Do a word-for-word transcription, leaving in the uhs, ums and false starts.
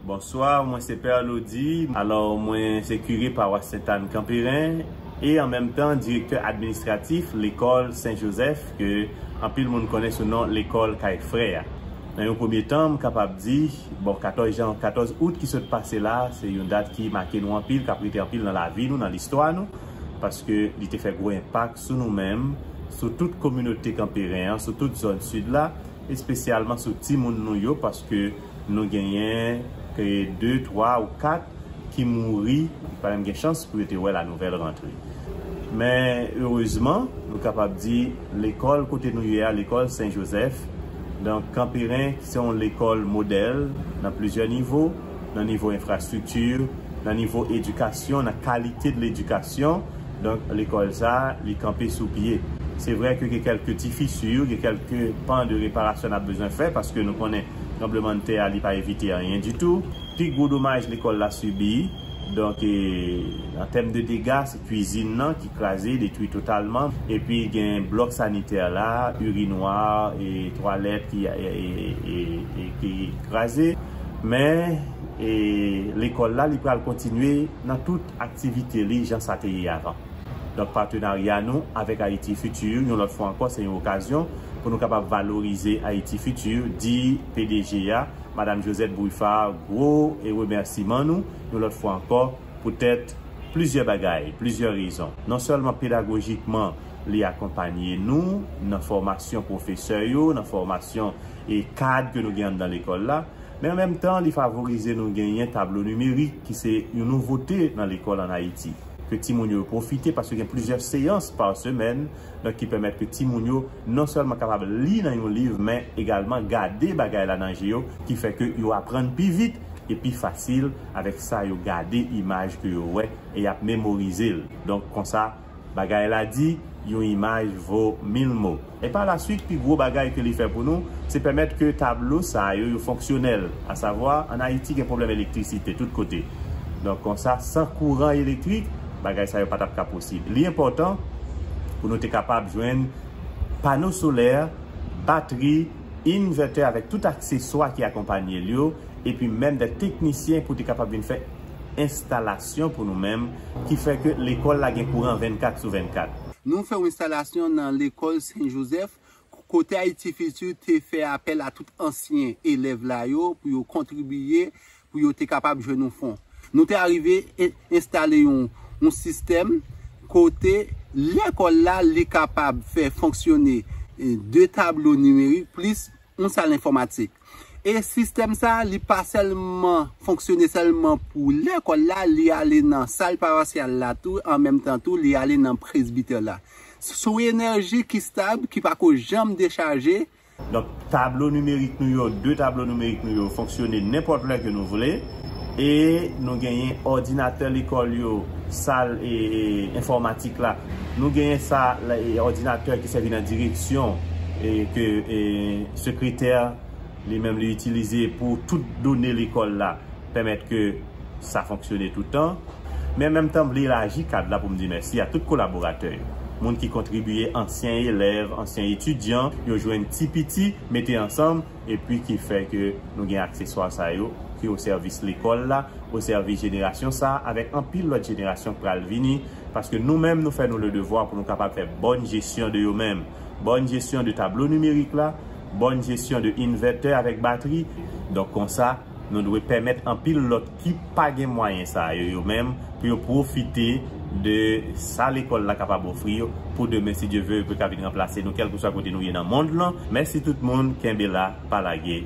Bonswa, mwen se Pè Lodi. Alò, mwen se kire pawas Sentàn Kanperen e an menm tan direktè administratif lekòl Sen Jozèf, ke anpil moun konnen sou non lekòl Kay Frè a. Nan yon premye tan, m kapab di, bon, katòz jan, katòz out ki sot pase la, se yon dat ki make nou anpil, k ap rete anpil nan lavi nou, nan listwa nou, paske li te fè gwo enpak sou nou menm, sou tout kominote Kanperen an, sou tout zòn sid la, espesyalman sou timoun nou yo, paske nou genyen, e, de, twa ou kat ki mouri, ki pa menm gen chans pou yo te wè la nouvèl rantre. Men, erezman, nou kapab di, lekòl kote nou ye a, lekòl Sen Jozèf, donk, Kanperen, se yon lekòl modèl nan plizyè nivo, nan nivo enfrastrikti, nan nivo edikasyon, nan kalite de ledikasyon. Donk, lekòl sa a, li kanpe sou pye. Se vre ke gen kèlke ti fisi, gen kèlke pan de reparasyon n ap bezwen fè, paske nou konnen tranblemanntè a, li pa evite anyen ditou. Pi gwo domaj lekòl la sibi, donk, e, an tèm de dega, se kwizin nan ki kraze, detwi totalman. Epi gen blòk sanitè la, irinwa, e twalèt ki, e, e, e, e, ki kraze. Men, e, lekòl la, li pral kontinye nan tout aktivite li, jan sa te ye avan. Donk, patenarya nou avèk Ayiti Fiti, yon lòt fwa ankò, se yon okazyon pou nou kapab valorize Ayiti Fiti, di P D G a, Madam Josette Bouifard, gwo e remèsiman nou, yon lòt fwa ankò, poutèt plizyè bagay, plizyè rezon. Non sèlman pedagojikman, li akonpanye nou nan fòmasyon pwofesè yo, nan fòmasyon e kad ke nou gen anndan lekòl la, men an menm tan, li favorize nou genyen tablo nimerik ki se yon nouvote nan lekòl ann Ayiti. Ke timoun yo pwofite, paske gen plizyè seyans pa semèn, donk ki pèmèt ke timoun yo non sèlman kapab li nan yon liv, men egalman gade bagay la nan je yo, ki fè ke yo aprann pi vit e pi fasil avèk sa yo gade, imaj ke yo wè, e y ap memorize l. Donk, konsa, bagay la di, yon imaj vo mil mo. E pa laswit, pi gwo bagay ke li fè pou nou, se pèmèt ke tablo sa yo, yo fonksyonèl. Asavwa, ann Ayiti, gen pwoblèm elektrisite tout kote. Donk, konsa, san kouran elektrik, bagay sa yo pa t ap ka posib. Li enpòtan pou nou te kapab jwenn pano solè, batri, envètè avèk tout akseswa ki akonpanye l yo, epi menm de teknisyen pou te kapab vin fè enstalasyon pou nou menm, ki fè ke lekòl la gen kouran vennkat sou vennkat. Nou fè yon enstalasyon nan lekòl Sen Jozèf, kote Ayiti Fiti te fè apèl a tout ansyen elèv la yo pou yo kontribiye, pou yo te kapab jwenn yon fon. Nou te arive en-, enstale yon, yon sistèm kote lekòl la, li kapab fè fonksyone, e, de tablo nimerik plis yon sal enfòmatik. E sistèm sa, li pa sèlman fonksyone sèlman pou lekòl la, li ale nan sal pawasyal la tou, an menm tan tou, li ale nan presbitè la. Se yon enèji ki stab, ki pa ko janm dechaje. Donk, tablo nimerik nou yo, de tablo nimerik nou yo fonksyone nenpòt lè ke nou vle. E nou genyen òdinatè lekòl yo, sal e, e, enfòmatik la. Nou genyen sa, la, e, òdinatè ki sèvi nan direksyon e ke, e, sekretè li menm li itilize pou tout done lekòl la, pèmèt ke sa fonksyone toutan. Men an menm tan, m vle elaji kad la pou m di mèsi a tout kolaboratè yo. Moun ki kontribiye, ansyen elèv, ansyen etidyan, yo jwenn ti piti, mete ansanm, epi ki fè ke nou gen akseswa sa yo, ki o sèvis lekòl la, o sèvis jenerasyon sa, avèk anpil lòt jenerasyon k pral vini, paske nou menm, nou fè nou le devwa pou nou kapab fè bòn jesyon de yo menm, bòn jesyon de tablo nimerik la, bòn jesyon de envètè avèk batri. Donk, konsa, nou dwe pèmèt anpil lòt ki pa gen mwayen sa yo, yo menm, pou yo pwofite de sa lekòl la kapab ofri yo, pou demen, si Dye ve, yo pou ka vin ranplase nou, kèlkeswa kote nou ye nan mond lan. Mèsi tout moun, kenbe la, pa lage,